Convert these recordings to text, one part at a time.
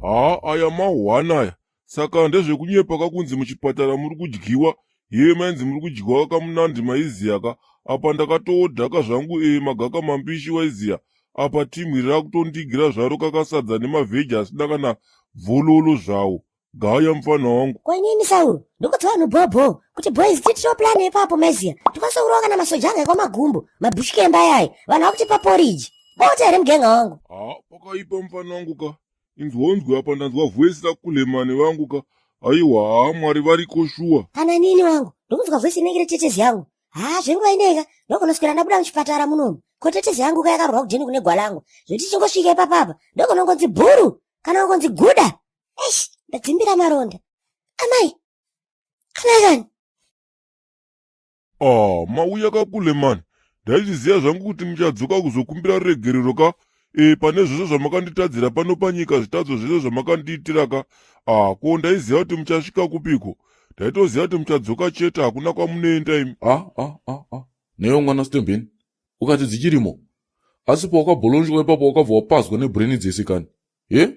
Haa aya mahwani aya. Saka ndezvekunyepa ka kunzi muchipatara muri kudyiwa hee mainzi muri kudyiwa kamunandi maiziya ka apa ndakatoodhaka zvangu ee magaka mambishi waiziya apa team iri rakutondigira zvaro kakasadza nemavheji asina kana bvololo zvawo gaya mfana wangu. Ko inini Sauro ndokudza vanhu bho bho kuti boys titiro plan ipapo maiziya tikwanise kurova kana masoja anga ekwamagumbo mabhushikemba ayayi vanhu vakutipa porridge bota here mugenga wangu. Haa pakaipa mfana wangu ka Inzwonzwe apa ndanzwa voice rakulemani vangu ka aiwa haa mwari variko shuwa. Kana nini wangu ndokunzwa voice inenge retetezi yangu haa zvenguva ineka ndokunoswera ndabuda muchipatara munomu ko tetezi yangu ka yakarwa kudheni kune gwalangu zvoti tichingosvika ipapapa ndokunongonzi bhuru kana kungonzi guda eish ndadzimbira maronda amai amai kani Ah, mauya ka kule mani. Ndaizviziva zvangu kuti muchadzoka kuzokumbira ruregerero ka. E, pane zvose zvamakanditadzira pano panyika zvitadzo zvese zvamakandiitira ka. Ah, ko ndaiziva kuti muchasvika kupiko. Ndaitoziva kuti muchadzoka chete hakuna kwamunoenda imi. Ah, ah, ah, ah. Newe mwana Stembeni, ukati dzichirimo. Asi pawakabholonjwa ipapo wakabva wapazwa nebrain dzese kani. He?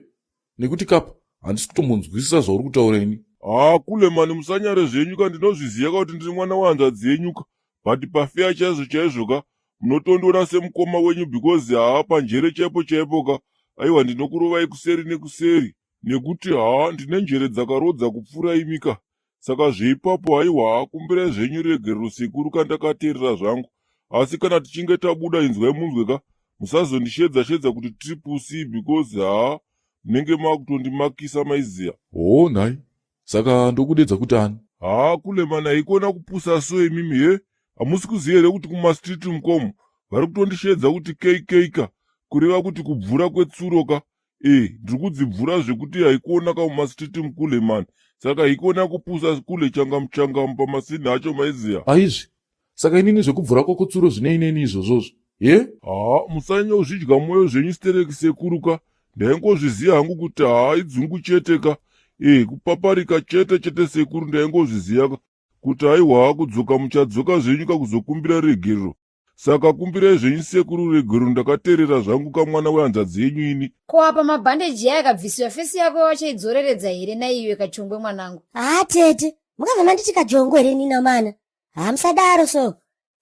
Nekuti kapa handisi kutombonzwisisa zvauri kutaura ini. Haa kule mani musanyare zvenyu ka ndinozviziva ka kuti ndiri mwana wehanzvadzi yenyu ka but pafeya chaizvo chaizvo ka munotondiona semukoma wenyu because haa panjere chaipo chaipo ka aiwa ndinokurovai kuseri nekuseri nekuti haa ndine njere dzakarodza kupfuura imi ka Saka zveipapo haiwa kumbirai zvenyu regerero sekuru kandakaterera zvangu asi kana tichinge tabuda inzwai munzwe ka musazondishedza shedza kuti triple c because haa munenge makutondimakisa maiziya. Hoo nhai saka ndokudedza kuti ani? Haa kulemana haikona kupusa so imimi he hamusi kuziva here kuti kumastreet mukomo vari kutondishedza kuti KK ka kureva kuti kubvura kwetsuro ka Eh, ndiri kudzibvura zvekuti haikuona ka mumastreet mukule mani saka haikuona kupusa kule changamu changamu pamasini acho maiziya. Aizvi saka inini zvekubvura kwako tsuro zvinei neni izvozvozvo ye? Haa musanyanya kuzvidya mwoyo zvenyu stereki sekuru ka ndaingozviziva hangu kuti haa idzungu chete ka eh kupaparika chete chete sekuru ndaingozviziva ka kuti haiwa kudzoka muchadzoka zvenyu ka kuzokumbira regerero Saka kumbirai zvenyu sekuru regerero ndakaterera zvangu kamwana wehanzvadzi yenyu ini. Ko apa mabhandeji aya akabvisiwa fesi yako wachaidzoreredzA here naiwe kachongwe mwanangu? Haa tete, mukabva manditi kajongwe here nina mana? Haa musadaro so.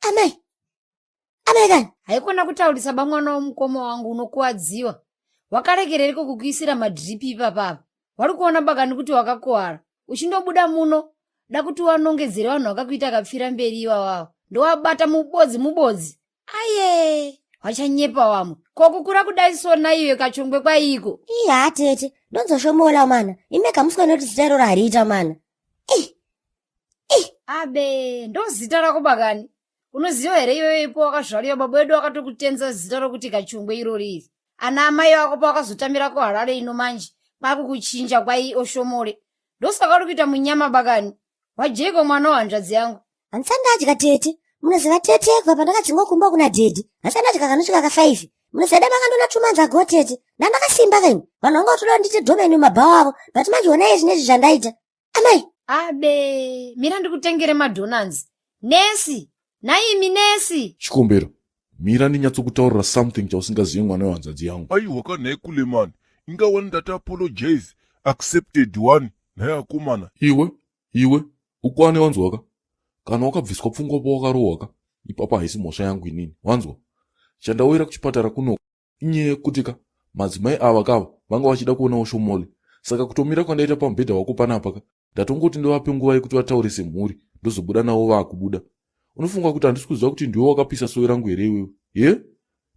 Amai. Amai kani. Haikona kutaurisa ba mwana womukoma wangu unokuwadziwa. Wakaregereriko kukuisira madrip ipapa apa? Wari kuona bakani kuti wakakuwara. Uchindobuda muno da kuti wanongedzere vanhu vakakuita kapfira mberi iwawawo ndowabata mubodzi mubodzi aye wachanyepa wamwe ko kukura kudai so naiwe kachongwe kwaiko Ii haa tete, ndonzoshomola mana. Ime kamuswa inoti zita iroro hariita mana. Ih. Ih. Abe ndozita rako bakani unoziva here iwewe ipo wakazvariwa baba wedu wakatokutenza zita rokuti kachongwe irori iri ana amai vako pawakazotamira kuharare ino manje kwakukuchinja kwai oshomole ndosaka uri kuita munyama bakani wajeiko mwana wehanzvadzi yangu Handisati ndadya tete. Munoziva tete kubva pandakadzingwa kumba kuna dhedhi. Handisati ndadya kanosvika ka 5. Munoziva dai makandona 2 months ago tete. Ndandakasimba kaini. Vanhu vanga vatoda kuti ndiite domain mumabhawa avo. But manje honai zvinezvi zvandaita. Amai. Abe, mira ndikutengere madonanzi. Nesi, naimi nesi. Chikombero, mira ndinyatsokutaurira something chausingazivi mwana wehanzvadzi yangu. Aiwa ka nhai kule mani. Inga wani ndati apologize accepted wani nhai akomana. Iwe, iwe, ukwane wanzwa ka? Kana wakabviswa pfungwa pawakarohwa ka? Ipapo haisi mhosva yangu inini, wanzwa? Chandauyira kuchipatara kunoku Inyaya yekuti ka madzimai ava kava vanga vachida kuonawo Shomole saka kutomira kwandaita pamubhedha wako panapa ka ndatongoti ndovape nguva yekuti vataure semhuri ndozobuda navo vaakubuda. Unofunga kuti handisi kuziva kuti ndiwe wakapisa sowe rangu here iwewe? He?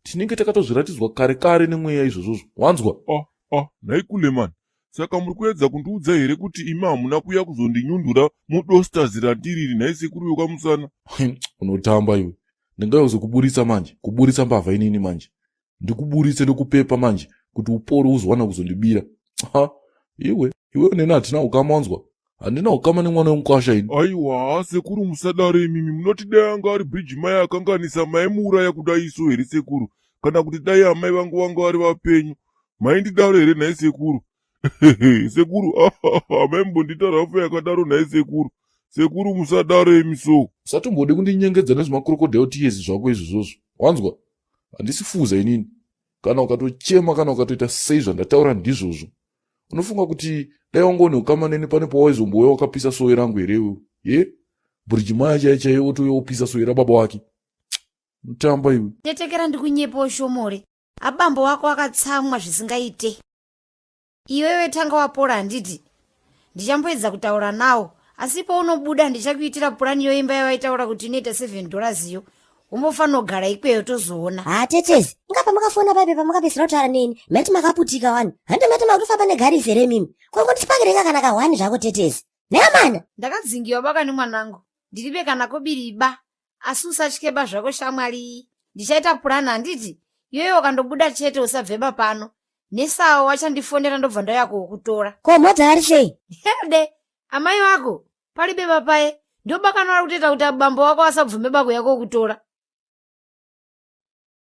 Tinenge takatozviratidzwa kare kare nemweya izvozvozvo wanzwa? Ah ah nhai Kuleman saka muri kuedza kundiudza here kuti imi hamuna kuuya kuzondinyundura mudostazi randiriri nhai sekuru vekwamusana? Unotamba iwe. Ndingauya kuzokuburitsa manje, kuburitsa mbavha inini manje. Ndikuburitse ndokupepa manje kuti upore uzowana kuzondibira. Ha, iwe, iwe neni hatina ukama wanzwa? Handina ukama nemwana wemukwasha ini. Aiwa, sekuru musadaro imimi munoti dai anga ari bridge mai akanganisa maimuuraya kuda iso here sekuru? Kana kuti dai amai vangu vanga vari vapenyu maindidaro here nhai sekuru? Sekuru, maimbondiita rafu yakadaro nhai sekuru? Sekuru musadaro imi so. Usatombode kundinyengedza nezvemacrocodile tears zvako izvozvozvo. Wanzwa? Handisi fuza inini. Kana ukatochema kana ukatoita sei zvandataura ndizvozvo. Unofunga kuti dai wanga une ukama neni pane pawaizombouya wakapisa sowe rangu here iwewe? Ye? Bridge maya chaiye chaiye otouya opisa sowe rababa wake. Mutamba iwe. Tetekera ndikunyepawo shomore. Abambo wako akatsamwa zvisingaite. Iwewe tanga wapora handiti? Ndichamboedza kutaura nawo asi paunobuda ndichakuitira purani yoimba yavaitaura kuti inoita 7 dollars iyo. Wombofanogara ikweyo tozoona. Haa tetezi, inga pamakafona paipe pamakapedzisira kutaura neni, maiti makaputika wani. Handi maiti makutofamba negarisi here imimi? Ko kundipakireka kana kahwani zvako tetezi. Neamana. Ndakadzingiwa bakani mwanangu. Ndiribe kana kobiriba. Asi usatyeba zvako shamwari. Ndichaita purani handiti? Iwewe wakandobuda chete usabveba pano. Nesawo wachandifonera ndobva ndauya kokutora. Ko mhodza vari sei? Hede, amai vako palibe papaye ndobakana vari kutoita kuti abambo wako asabvume bako yako kutora.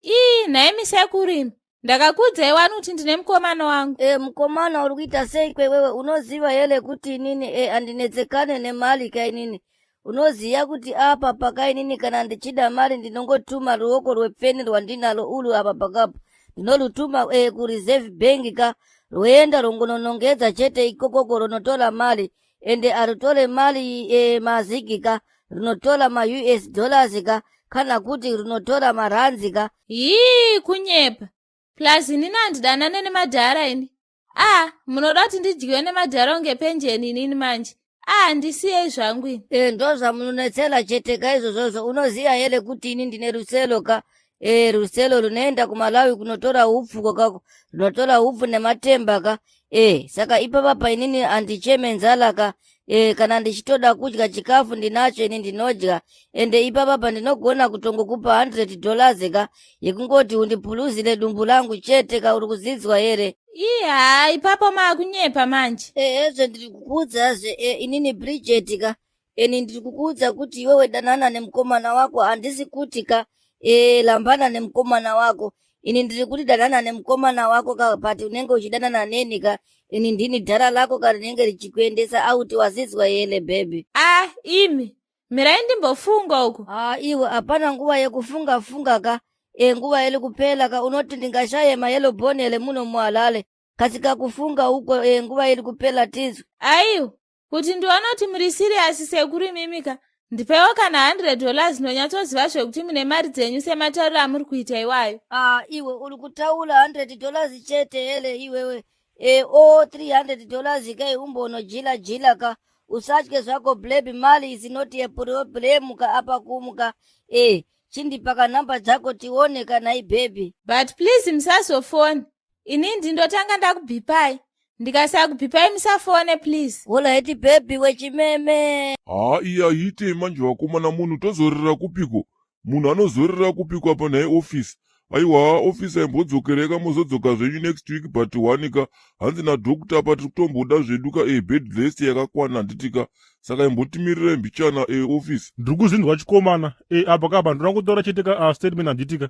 Ii nhaimi sekuru imi ndakakuudzai wani kuti ndine mukomana wangu. E, mukomana uri kuita sei kwewewe unoziva here kuti inini e, andinetsekane nemari ka inini unoziva kuti apa pakainini kana ndichida mari ndinongotuma ruoko rwepfeni rwandinalo ulu apa pakapo ndinorutuma e, kureserve bank ka rwoenda rongononongedza chete ikokoko ronotora mari ende arutore mari e, mazigi ka rinotora maUS dollars ka kana kuti rinotora maranzi ka. Hii kunyepa plus inini handidanane nemadhara ini ah munoda kuti ndidyiwe nemadhara unge penjeni inini manje ah ndisiyei zvangu ini. E, ndozvamunonetsera chete ka izvozvozvo unoziva here kuti ini ndine ruselo ka e, ruselo runoenda kumalawi kunotora upfu kokako runotora upfu nematemba ka e, saka ipapa painini handicheme nzala ka e, kana ndichitoda kudya chikafu ndinacho ini ndinodya ende ipapa pandinogona kutongokupa 100 dollars ka yekungoti undipuluzire dumbu langu chete ka uri kuzinzwa here? Ii haa ipapo maakunyepa manje. Ehezve ndiri kukuudzazve e, inini Bridget ka eni ndiri kukuudza kuti iwewe danana nemukomana wako handisi kuti ka e, lambana nemukomana wako ini ndiri kuti danana nemukomana wako ka but unenge uchidanana neni ka ini ndini dhara lako ka rinenge richikuendesa auti wazizwa here baby? Ah imi mirai ndimbofunga uko. Ah iwe hapana nguva yekufunga funga ka e, nguva iri kupela ka unoti ndingashaye mayellow bone here muno muhalale kasika kufunga uko e, nguva iri kupela tizwe. Aiwa kuti ndione kuti muri siriyasi sekuru imimi ka ndipeiwo kana 100 dollars ndonyatsoziva zvekuti mune mari dzenyu sematauriro amuri kuita iwayo. Ah iwe uri kutaura 100 dollars chete here iwewe e, o 300 dollars kai umbonojila jila ka usatye zvako blebi mali is not a problem ka apa kumuka e chindipa kanhamba dzako tione kana ibhebhi. But please musazofoni ini ndindotanga ndakubhipai ndikasakubhipai musafone please. Alright bhebhi wechimeme. Haa iyi haiitei manje vakomana munhu tozorera kupiko munhu anozorera kupiko apa nhai office aiwa office aimbodzokereka mozodzoka zvenyu next week but one ka hanzi nadoctor apa tiri kutomboda zvedu ka e bed rest yakakwana handitika saka imbotimirirai mbichana e office. Ndiri kuzinzwa chikomana e apa kapa ndoda kutora chete ka statement handitika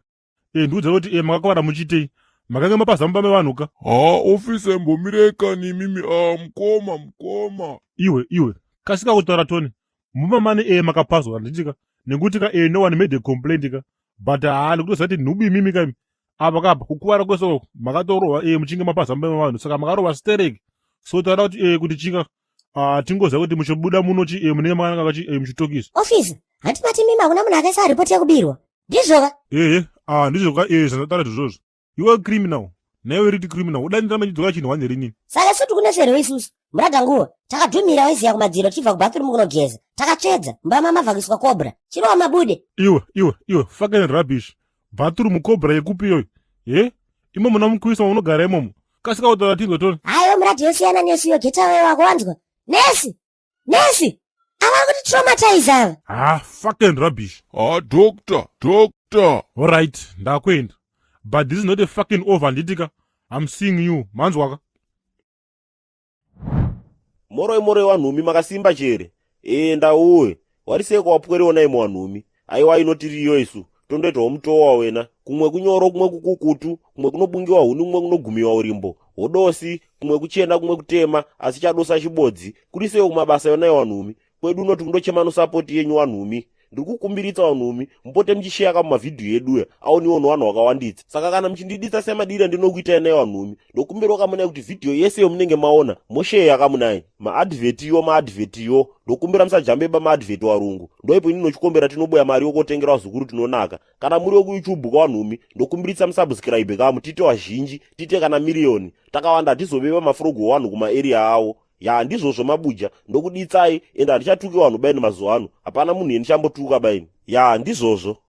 e ndiudza kuti e makakavara muchiitei makange mapaza mumba mevanhu ka. Haa office aimbomirei kani imimi a mukoma mukoma. Iwe iwe kasika kutaura Tony mumba mani e makapazwa handitika nekuti ka e no one made a complaint ka but haa ndikutoziva kuti nhubu imimi ka imi apa kapa kukuvara kwese uko makatorohwa e muchinge mapaza mumba mevanhu saka makarova stereki so taura kuti e kuti chika ah, tingoziva kuti muchibuda muno chi e munenge makanaka chi e muchitokisa. Office, hanti mati mimi hakuna munhu akaisa ripoti yekubirwa. Ndizvoka? Ehe, ah ndizvoka e zvandataura izvozvo. You are criminal. Naiwe riti criminal. Udanira machidzoka chinhu wani rini. Saka isu tikuneserwa isusu. Murada nguva, takadhumira waiziya kumadziro tichibva kubathroom kunogeza. Takatsvedza, mbama mabva kuiswa cobra. Chirova mabude. Iwe, iwe, iwe, fucking rubbish. Bathroom cobra yekupi iyoyo? He? Imo muna mukuisa unogara imomo. Kasika kutaura tinzwe tone. Haiwa muradi yosiyana nesu yo getaway wako wanzwa. Nesi! Nesi! Ava kuti traumatize ava. Ah, fucking rubbish. Haa doctor doctor. Alright, ndakuenda. But this is not a fucking over handitika. I'm seeing you. Manzwaka? Moroi moroi wanhumi makasimba chere ee ndauwe wariseko wapwere imo wanhumi aiwa inotiriyo isu tondoitawo mutowa wena kumwe kunyoro kumwe kukukutu kumwe kunobungiwa huni kumwe kunogumiwa urimbo hodosi kumwe kuchena kumwe kutema asi chadosa chibodzi kuriseko kumabasa yona wanhumi kwedu unoti kundochema nosapoti yenyu wanhumi Ndiri kukumbiritsa vanhumi mupote muchisheya ka mumavhidhiyo eduya aoniwo nevanhu vakawanditsa. Saka kana muchindiditsa semadiri andinokuitai nayo vanhumi, ndokumbirawo kamunai kuti vhidhiyo yese yomunenge maona mosheya kamunai. Maadvhetiyo maadvhetiyo ndokumbira musajambeba maadvheti warungu. Ndoipo ini nochikombera tinoboya mari yokotengera vazukuru tinonaka. Kana muri wekuYouTube kwavanhumi ndokumbiritsa musubscribe kamu tiite vazhinji tiite kana miriyoni. Takawanda hatizobeba mafrogo evanhu kumaarea avo. Ya ndizvozvo mabuja ndokuditsai ende handichatuki vanhu baini mazuva ano. Hapana munhu yendichambotuka baini. Ya ndizvozvo.